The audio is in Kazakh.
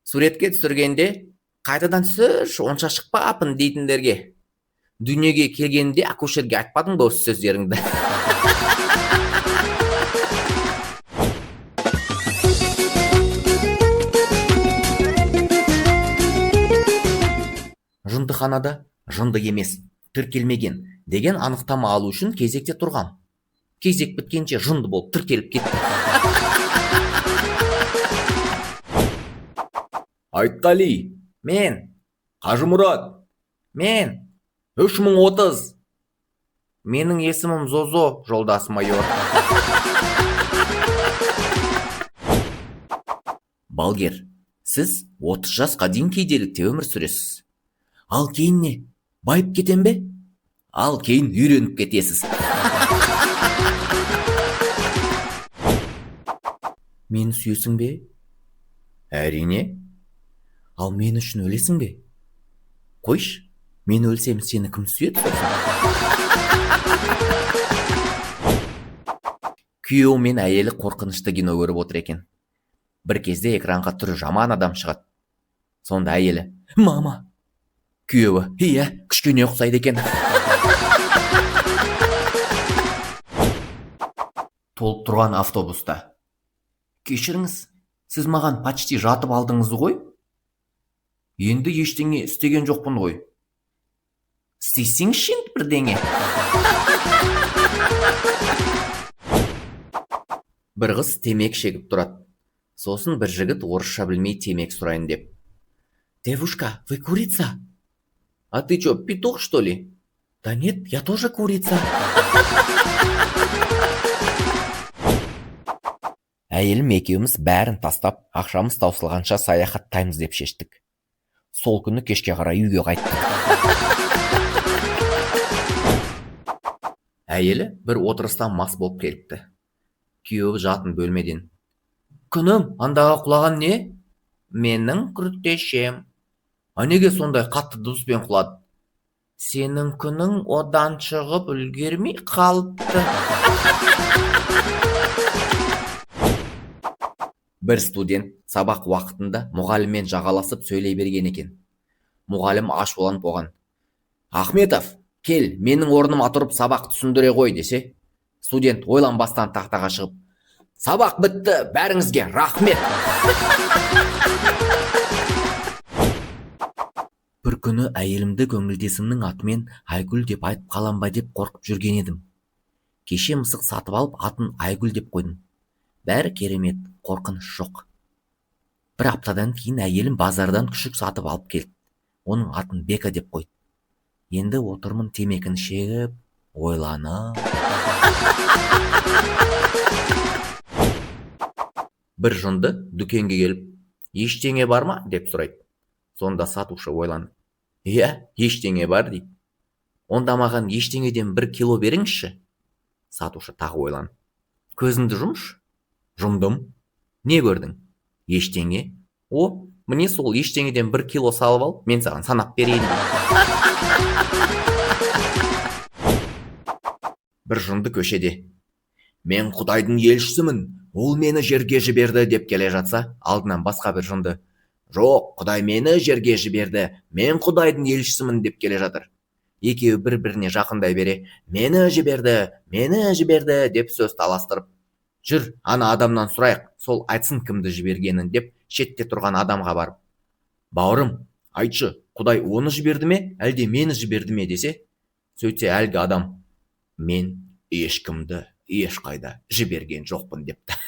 Суретке түсіргенде қайтадан түсірші, онша шықпаппын дейтіндерге. Дүниеге келгенде акушерге айтпадың ба осы сөздеріңді? Жындыханада жынды емес, тіркелмеген деген анықтама алу үшін кезекте тұрғам. Кезек біткенше жынды болып тіркеліп кетті. Айтқали. Мен. Қажымұрат. Мен. 3030. Менің есімім Зозо, жолдас майор. Балгер, сіз 30 жасқа дейін кедейлікте өмір сүресіз. Ал кейін не? Байып кетем бе? Ал кейін үйреніп кетесіз. Мені сүйесің бе? Әрине. Ал мен үшін өлесің бе? Қойшы, мен өлсем сені кім сүйеді сосын? Күйеуі мен әйелі қорқынышты кино көріп отыр екен. Бір кезде экранға түрі жаман адам шығады. Сонда әйелі: «Мама!» Күйеуі: «Иә, кішкене ұқсайды екен». Толып тұрған автобуста: «Кешіріңіз, сіз маған почти жатып алдыңыз ғой? Енді ештеңе істеген жоқпын ғой». Істесеңші енді бірдеңе. Бір қыз темекі шегіп тұрады. Сосын бір жігіт орысша білмей темекі сұрайын деп: «Девушка, вы курица?» «А ты чё, петух, что ли?» «Да нет, я тоже курица». Әйелім екеуміз бәрін тастап, ақшамыз таусылғанша саяхаттаймыз деп шештік. Сол күні кешке қарай үйге қайттық. Әйелі бір отырыстан мас болып келіпті. Күйеуі жатын бөлмеден: «Күнім, андағы құлаған не?» «Менің күртешем». «А неге сондай қатты дыбыспен құлады?» «Сенің күнің одан шығып үлгермей қалыпты». Бір студент сабақ уақытында мұғаліммен жағаласып сөйлей берген екен. Мұғалім ашуланып оған: «Ахметов, кел, менің орныма тұрып сабақ түсіндіре ғой» десе, студент ойланбастан тақтаға шығып: «Сабақ бітті, бәріңізге рахмет». Бір күні әйелімді көңілдесімнің атымен Айгүл деп айтып қалам ба деп қорқып жүрген едім. Кеше мысық сатып алып атын Айгүл деп қойдым. Бәрі керемет, қорқыныш жоқ. Бір аптадан кейін әйелім базардан күшік сатып алып келді. Оның атын Бека деп қойды. Енді отырмын темекіні шегіп, ойланып. Бір жынды дүкенге келіп, «Ештеңе бар ма?» деп сұрайды. Сонда сатушы ойланып: «Иә, ештеңе бар» дейді. «Онда маған ештеңеден 1 кило беріңізші». Сатушы тағы ойланып: «Көзіңді жұмшы». «Жұмдым». «Не көрдің?» «Ештеңе». «О, міне сол ештеңеден 1 кило салып ал, мен саған санап берейін» дейді. Бір жынды көшеде: «Мен Құдайдың елшісімін, ол мені жерге жіберді» деп келе жатса, алдынан басқа бір жынды: «Жоқ, Құдай мені жерге жіберді, мен Құдайдың елшісімін» деп келе жатыр. Екеуі бір-біріне жақындай бере, «Мені жіберді, мені жіберді» деп сөз таластырып, «Жүр, ана адамнан сұрайық, сол айтсын кімді жібергенін» деп шетте тұрған адамға барып: «Бауырым, айтшы, Құдай оны жіберді ме, әлде мені жіберді ме?» десе, сөйтсе әлгі адам: «Мен ешкімді ешқайда жіберген жоқпын» депті.